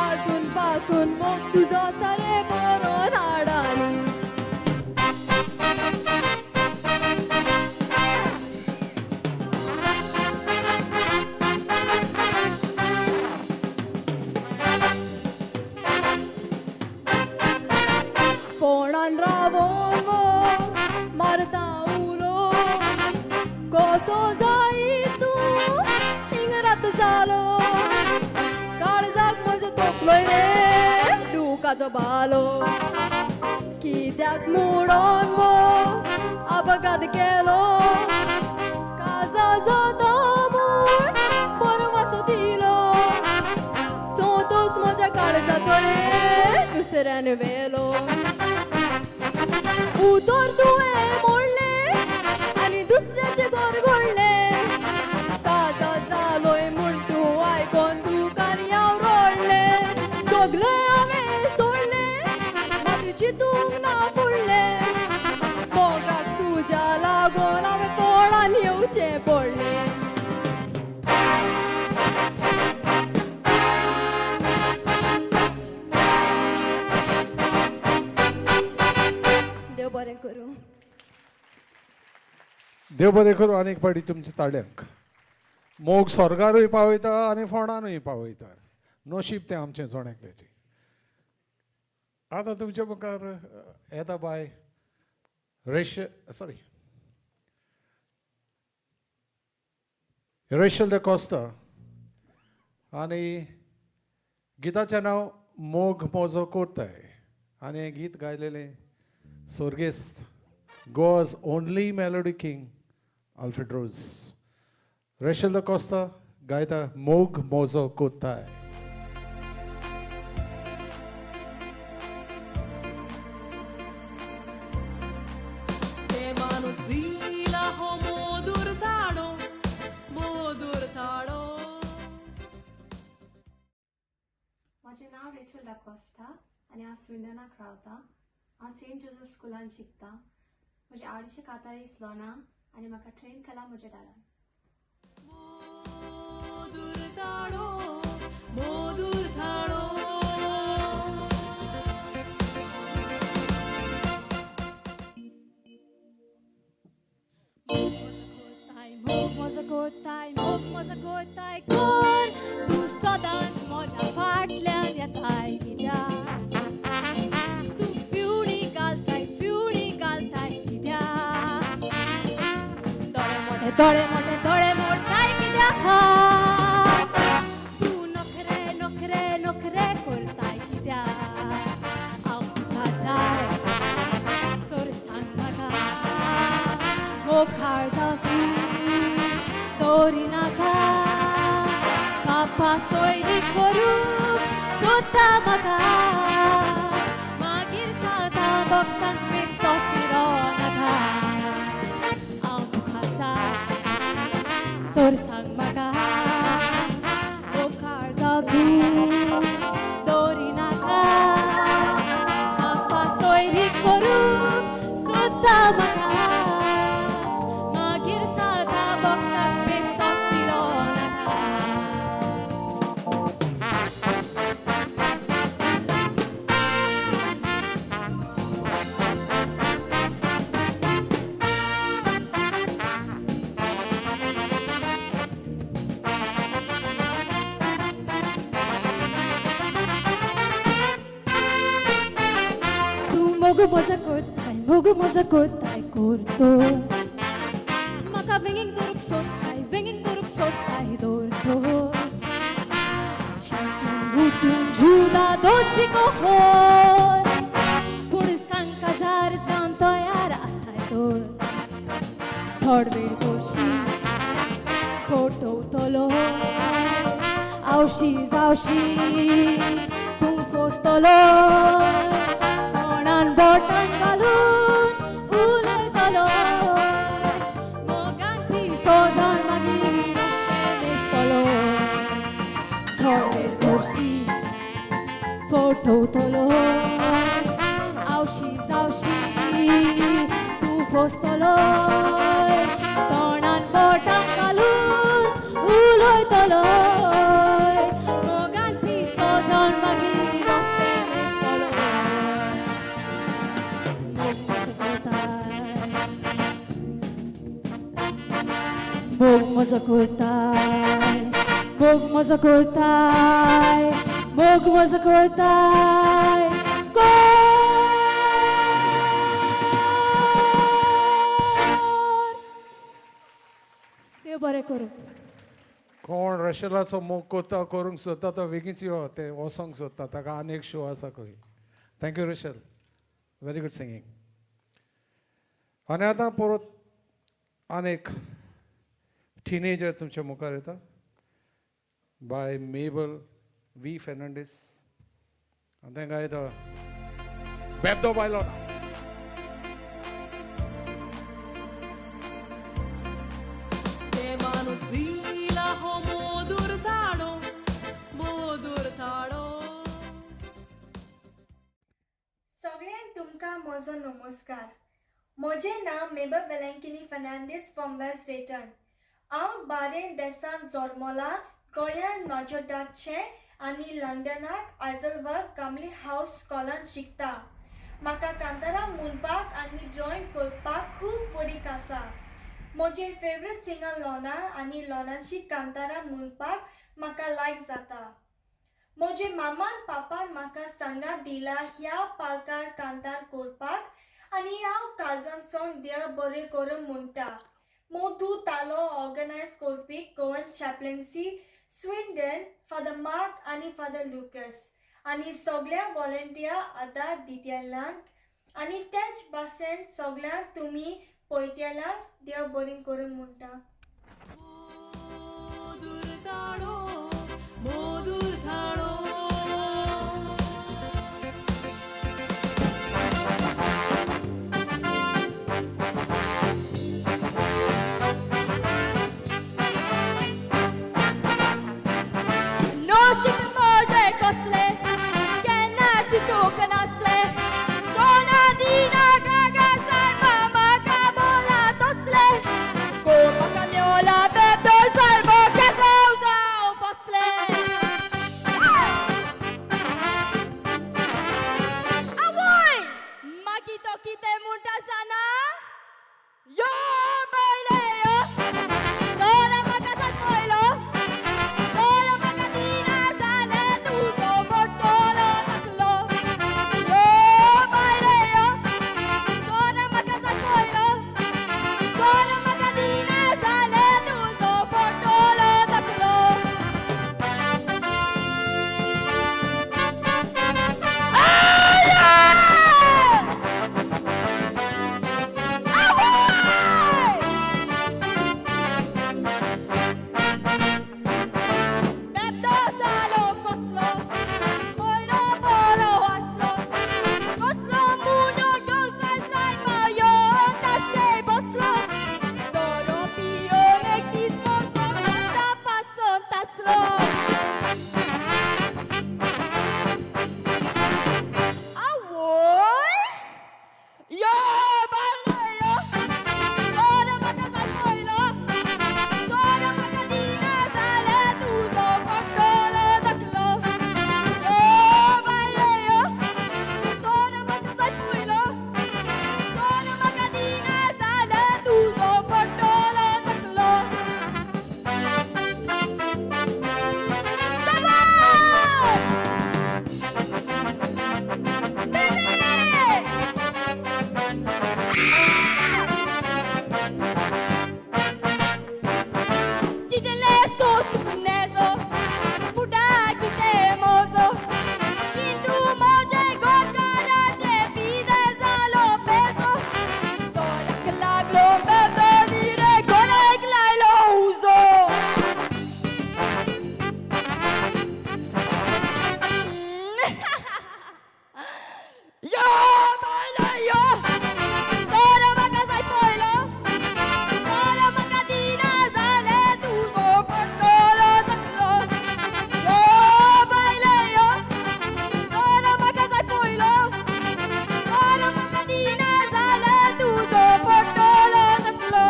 आजून पासून मोग तुजो आसा रे बरोवन हाडानी. फोणान रावोन मारता उलो कसो जाय तूं इंगरात जालो काळजाक म्हजो तोपलोय रे दुखाचो बालो कित्याक म्हणोन वो अपघात केलो काजा जाता म्हूण बरो वासो दिलो सोतोच म्हज्या काळजाचो रे दुसऱ्यान व्हेलो. उतर तुवें मोडलें आनी दुसऱ्याचें घर घोडलें काजा जालोय म्हूण तूं आयकोन दुकान हांव रडलें सगळें हांवें सोडलें मात चिंतूंक ना फुडलें मोगाक तुज्या लागून हांवें फोणान येवचें पडलें. देव बरें करूं. देव बरें करूं. आनी एक पाटी तुमच्या ताळ्यांक मोग स्वर्गारूय पावयता आनी फोणानूय पावयता. नशीब तें आमचें जण एकल्याचें. आतां तुमच्या मुखार येता बाय रेश सॉरी रेशल the Costa आनी गिताचें नांव मोग मोजो कोरताय आनी हें गीत गायलेलें सोर्गेस्त Goa's only melody king Alfred Rose. Rachel da Costa गायता मोग मोजो कोरताय. म्हजें नांव रेचल डाकोस्ता आनी हांव स्विंडनाक रावता. हांव सेंट जोजफ स्कुलान शिकता. म्हजें आवडीचें कातारी लोना आनी म्हाका ट्रेन केला म्हज्या दादान. मोग म्हजो कोताय कोर तूं सदांच म्हज्या फाटल्यान येताय कित्याक तूं पिवणी घालताय कित्याक दोळे मोठे दोळे मोडटाय कित्याक तूं नखरे नखरे नखरे करताय कित्याक हांव तुका जाय तर सांग म्हाका मोखाळ जावं दवरिनाका पापा सोयरी करूंक सोदता म्हाका मागीर सांगता भक्तांक बेस्तो शिरो नाका हांव तुका जाय तर सांग म्हाका मुखार जावं तूं दवरिनाका पापा सोयरी करूंक सोदता म्हाका मागीर सांगता भक्तांक बेस्तो शिरो नाका. तूं मोग म्हजो कोताय मोग म्हजो कोताय कोरतो म्हाका वेंगींक दवरूंक सोदताय दवरतो चिंतून उठून जुदा दोशी कोर पूण सांग काजार जावन तयार आसाय तर चड वेळ दोशी फोटोवतलो आवशी जावशी तूं फोसतलो तोंडान बोटान घालून उलयतलो मोगान पिसो जावन मागीर रस्ते मेजतलो चड वेळ करशी फोटोवतलो आवशी जावशी तूं फोसतलो तोंडान बोटान घालून उलयतलो मोगान पिसो जावन मागीर रस्ते मेजतलो. मोग म्हजो कोताय मोग म्हजो कोताय मोग म्हजो कोताय देव बरें करूं. कोण रशेलाचो मोग कोता करूंक सोदता तो बेगीनच यो, ते वचोंक सोदता ताका आनी एक शो आसा खंय. Thank you Rachel, very good singing. आनी आतां परत आनी एक टिनेजर तुमच्या मुखार येता बाय मेबल वी फेर्नांडीस आनी तें गायता बेबदो बायलो ना. सगळ्यांक तुमकां म्हजो नमस्कार. म्हजें नांव Mabel Velankini Fernandes from West Dayton. हांव बारेन देसान जल्मलां, गोंयांत माजोड्डाचें आनी लंडनाक आयजलवर्ग कामली हावस स्कॉलान शिकता. म्हाका कांतारां म्हणपाक आनी ड्रॉइंग करपाक खूब बरीक आसा. म्हजें फेवरेट सिंगर लोना आनी लोनाची कांतारां म्हणपाक म्हाका लायक जाता. म्हजे मामान पापान म्हाका सांगात दिला ह्या पार्कार कांतार करपाक आनी हांव काळजांतसून देव बरें करूं म्हणटा. मोदू तालो ऑर्गनायज करपी Goan chaplaincy Swindon Father Mark आनी फादर लुकस आनी सगळ्या वॉलंटियर आदार दितल्यांक आनी तेच भाशेन सगळ्यांक तुमी पळयतल्यांक देव बरें करूं म्हणटा. मधुर थाळो नशीब म्हजें कसलें केन्ना चिंतूंक नासलें कोणा दिना गागा सायबा म्हाका बोला तसलें कोण म्हाका मेवला बेबदो सायबा केसो जावं फसलें. आवय मागीर तो कितें म्हणटा जाणा, यो बायले यो सोरो म्हाका सारपयलो सोरो म्हाका दिना जालें तुजो बोटलो ताकलो. यो बायले यो सोरो म्हाका सारपयलो सोरो म्हाका दिना जालें तुजो बोटलो ताकलो. बेबदो जालो कसलो पयलो बरो आसलो कसलो मुनो घेवन सायबा यो ताशें बसलो सोरो पियोन एक दीस म्हजो फाटा पासून तासलो. आवय यो बायले यो सोरो म्हाका सारपयलो सोरो म्हाका दिना जालें तुजो पडटलो धाकलो. यो बायले यो सोरो म्हाका सारपयलो सोरो म्हाका दिना जालें तुजो पडटलो धाकलो. चिटले सोस पुनेजो फुडा कितें मोजो चिंटू म्हजे गोरकाराचे पिदे जालो पेजो सोऱ्याक लागलो बेबदो रे गोरेक लायलो उजो. यो बायले यो सोरो म्हाका जाय पयलो सोरो म्हाका दिना जालें तुजो पडटलो धाकलो. यो बायले यो सोरो म्हाका जाय पयलो सोरो म्हाका दिना जालें तुजो पडटलो धाकलो.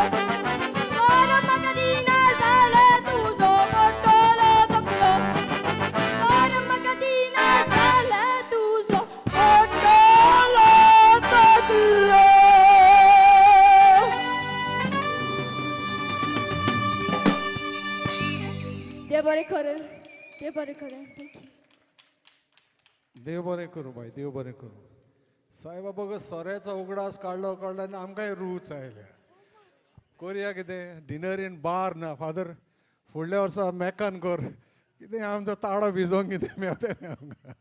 सोरो म्हाका दिना जालें तुजो पडटलो धाकलो. सोरो म्हाका दिना जालें तुजो पडटलो धाकलो. देव बरें करूं, देव बरें करूं. Thank you. देव बरें करूं बाय, देव बरें करूं. सायबा बघ सोऱ्याचो उगडास काडलो काडलो आनी आमकांय रूच आयल्या. कोरया कितें डिनर इन बार ना फादर, फुडल्या वर्सा मॅकान कर कितें आमचो ताळो भिजोवंक कितें मेवतलें आमकां.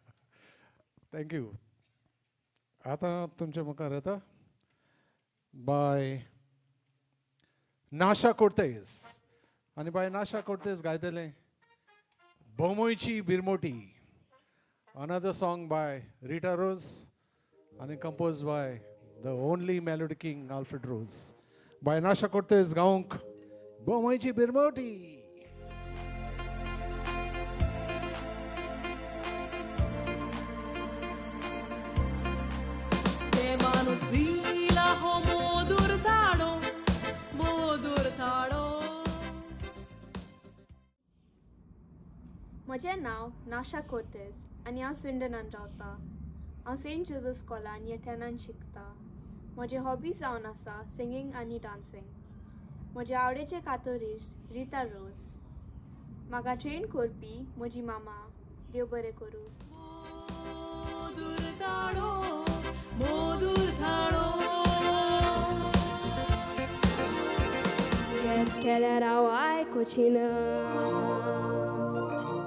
Thank you. आतां तुमच्या मुखार येता बाय नाशा कोर्तेज आनी बाय नाशा कोर्तेज गायतलें बोमोयची बिरमोटी, another song by Rita Rose and composed by the only melody king Alfred Rose. By Nasha Cortez गावंक बोमोयची बिरमोटी. देवानुस दिला हो मधुर थाळो मधुर थाळो. म्हजें नांव नाशा कोर्तेज आनी हांव स्विंडनान रावता. हांव सेंट जोजफ स्कॉलान इयर टेनान शिकता. म्हजे हॉबीज जावन आसा सिंगींग आनी डांसींग. म्हजे आवडीचे कातोरिस्ट रिता रोज. म्हाका ट्रेन करपी म्हजी मामा. देव बरें करूं. मधुर थाळो मधुर थाळो केल्यार हांव आयकुची ना.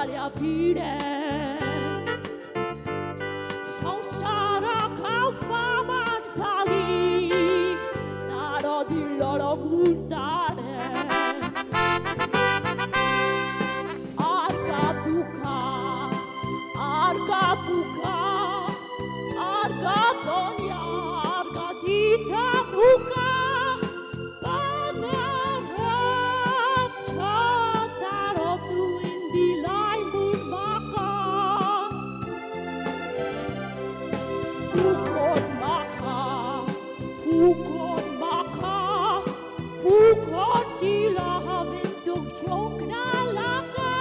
Italia pide संसाराक हांव फामाद जाली तारो दिल्लो मुंडारे Arga tuka, arga tuka, arga donia, arga dita tuka. Fukon maka, fukon dila havento kjokna laka,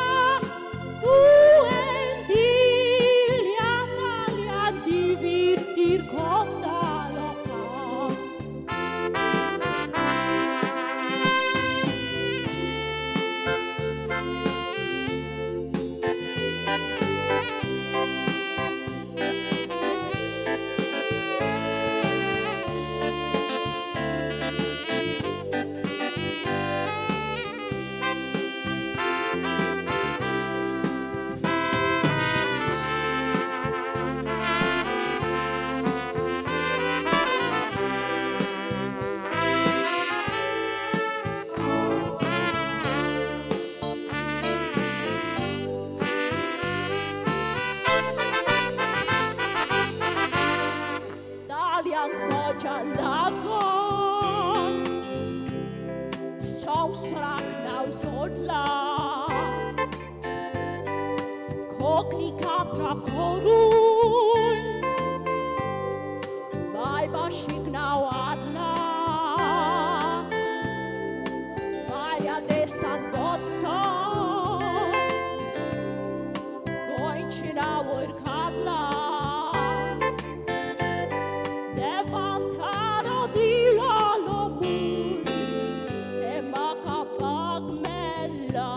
tuen dilia talia divirtir kota loka. Kokni katra korun, vai bashik now adla, vai adesan gotson, goinchin our kadla. Levantaro di lalo mun, e makapag mela.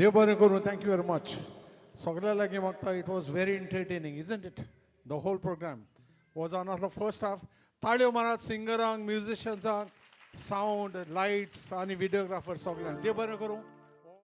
देव बरें करूं. Thank you very much. सगळ्या लागीं मागता. It was very entertaining, isn't it? The whole program was on the first half. ताळयो मारात सिंगरांक, म्युजिशियन्सांक, sound, lights आनी videographer सगळ्यांक. देव बरें करूं.